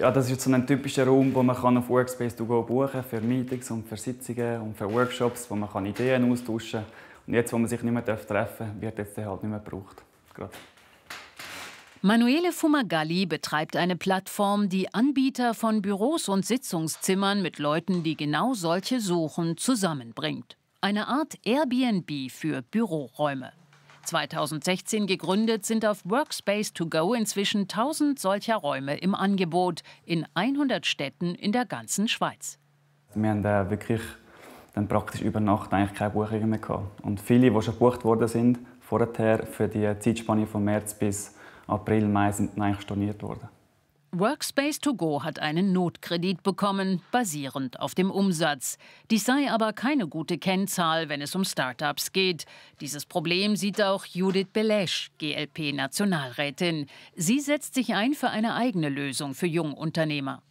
Ja, das ist jetzt so ein typischer Raum, wo man auf Workspace to go buchen kann für Meetings und für Sitzungen und für Workshops, wo man Ideen austauschen kann. Und jetzt, wo man sich nicht mehr treffen darf, wird jetzt halt nicht mehr gebraucht. Gerade. Manuele Fumagalli betreibt eine Plattform, die Anbieter von Büros und Sitzungszimmern mit Leuten, die genau solche suchen, zusammenbringt. Eine Art Airbnb für Büroräume. 2016 gegründet, sind auf Workspace to go inzwischen 1000 solcher Räume im Angebot in 100 Städten in der ganzen Schweiz. Wir haben wirklich dann praktisch über Nacht eigentlich keine Buchungen mehr gehabt. Und viele, die schon gebucht worden sind, vorher für die Zeitspanne von März bis April, Mai, sind eigentlich storniert worden. Workspace to go hat einen Notkredit bekommen, basierend auf dem Umsatz. Dies sei aber keine gute Kennzahl, wenn es um Start-ups geht. Dieses Problem sieht auch Judith Belesch, GLP-Nationalrätin. Sie setzt sich ein für eine eigene Lösung für Jungunternehmer.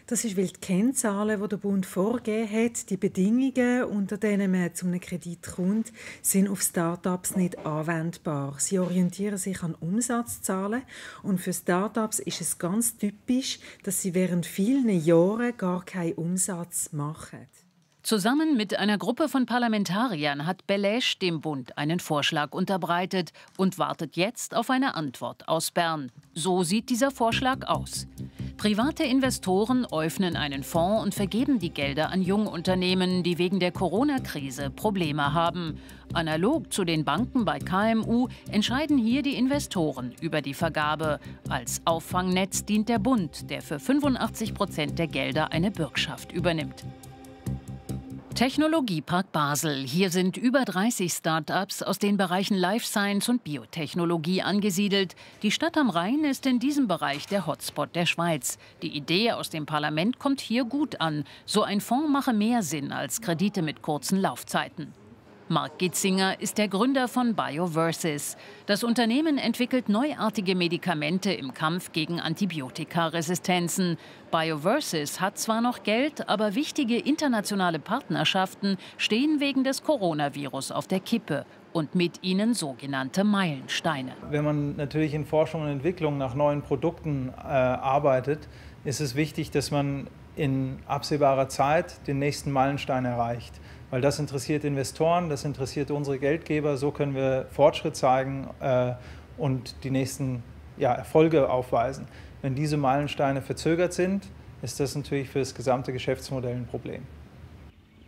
Das ist, weil die Kennzahlen, die der Bund vorgegeben hat, die Bedingungen, unter denen man zu einem Kredit kommt, sind auf Start-ups nicht anwendbar. Sie orientieren sich an Umsatzzahlen und für Start-ups ist es ganz typisch, dass sie während vielen Jahren gar keinen Umsatz machen. Zusammen mit einer Gruppe von Parlamentariern hat Belesch dem Bund einen Vorschlag unterbreitet und wartet jetzt auf eine Antwort aus Bern. So sieht dieser Vorschlag aus. Private Investoren öffnen einen Fonds und vergeben die Gelder an Jungunternehmen, die wegen der Corona-Krise Probleme haben. Analog zu den Banken bei KMU entscheiden hier die Investoren über die Vergabe. Als Auffangnetz dient der Bund, der für 85% der Gelder eine Bürgschaft übernimmt. Technologiepark Basel. Hier sind über 30 Start-ups aus den Bereichen Life Science und Biotechnologie angesiedelt. Die Stadt am Rhein ist in diesem Bereich der Hotspot der Schweiz. Die Idee aus dem Parlament kommt hier gut an. So ein Fonds mache mehr Sinn als Kredite mit kurzen Laufzeiten. Marc Gitzinger ist der Gründer von BioVersus. Das Unternehmen entwickelt neuartige Medikamente im Kampf gegen Antibiotikaresistenzen. BioVersus hat zwar noch Geld, aber wichtige internationale Partnerschaften stehen wegen des Coronavirus auf der Kippe und mit ihnen sogenannte Meilensteine. Wenn man natürlich in Forschung und Entwicklung nach neuen Produkten arbeitet, ist es wichtig, dass man in absehbarer Zeit den nächsten Meilenstein erreicht. Weil das interessiert Investoren, das interessiert unsere Geldgeber. So können wir Fortschritt zeigen und die nächsten Erfolge aufweisen. Wenn diese Meilensteine verzögert sind, ist das natürlich für das gesamte Geschäftsmodell ein Problem.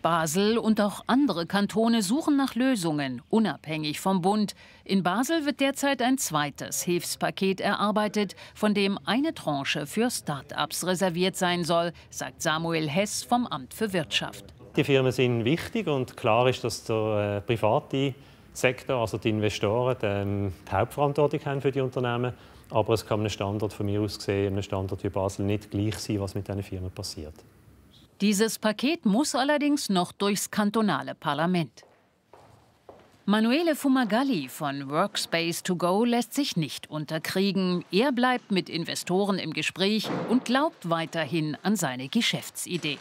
Basel und auch andere Kantone suchen nach Lösungen, unabhängig vom Bund. In Basel wird derzeit ein zweites Hilfspaket erarbeitet, von dem eine Tranche für Start-ups reserviert sein soll, sagt Samuel Hess vom Amt für Wirtschaft. Die Firmen sind wichtig und klar ist, dass der private Sektor, also die Investoren, die Hauptverantwortung haben für die Unternehmen. Aber es kann einem Standort von mir aus gesehen, einem Standort wie Basel nicht gleich sein, was mit diesen Firmen passiert. Dieses Paket muss allerdings noch durchs kantonale Parlament. Manuele Fumagalli von Workspace to go lässt sich nicht unterkriegen. Er bleibt mit Investoren im Gespräch und glaubt weiterhin an seine Geschäftsidee.